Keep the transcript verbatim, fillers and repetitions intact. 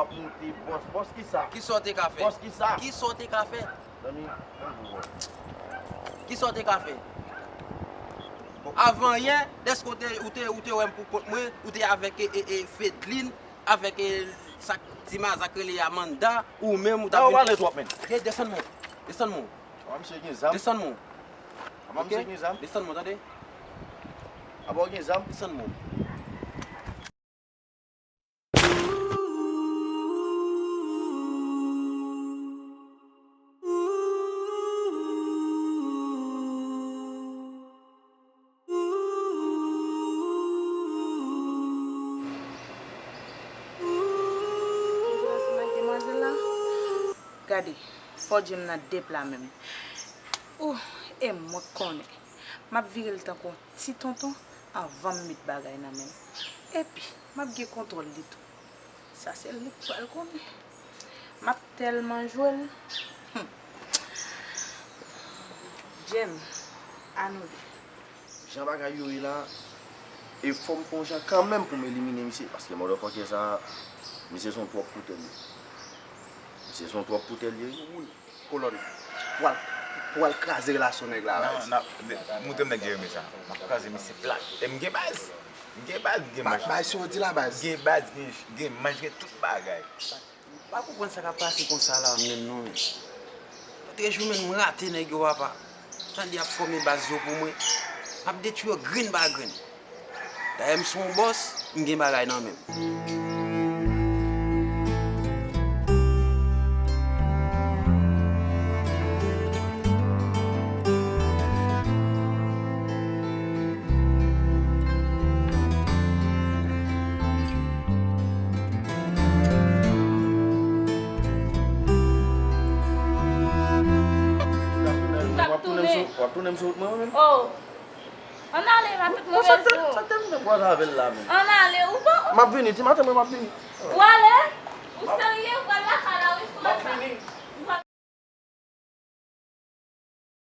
Kote bòs, bòs ki sa? Kisa w te ka fè? Bòs ki sa? Kisa w te ka fè? Zanmi, zanmi, bòs. Kisa w te ka fè? Bon, avan yè, dèske w te, ou te, ou te wè m pou kont mwen, ou te avèk e, e, e, Fedlin, avèk e, sa k di Maza k rele Amanda, ou menm ou t ap vin. Nan, ou pale twòp, men. Desann mwen. Desann mwen. Apa misye gen zam? Desann mwen. Apa misye gen zam? Desann mwen, tande? Apa w gen zam? Desann mwen. Gade, fò Djem nan de pla menm. Ou, e mwen k konnen. M ap vire l tankou yon ti tonton anvan m met bagay nan men l. Epi, m ap gen kontwòl li tou. Sa se li k pral konnen. M ap tèlman jwe l. Hmm. Djem, annou li. Jan bagay yo ye la, e fò m fè yon jan kanmenm pou m elimine misye, paske motherfucker sa, misye se yon twòp poutèl li ye. Misye se yon twòp poutèl li ye, wi. Kolòn. Pwal, pwal kraze relasyon nèg la, baz. Non, non, moute m nèg Jeremi sa. M ap kraze misye plat. E m gen baz. M gen baz, m gen manch. Baz, si w di la, baz. M gen baz, gen, gen manch, gen tout bagay. M pa konprann sa k ap pase konsa la menm non, men. Lòt jou menm m rate nèg yo, papa. Tande y ap fòme baz yo pou mwen. M ap detwi yo grenn pa grenn. Dayè m se yon bòs, m gen bagay nan men m. W ap tounen m sou, w ap tounen m sou wout mwen menm? Oh. Ann ale, m ap tout move jou. Ann ale, ou bon? M ap vini, ti maten mwen m ap vini. Ou ale?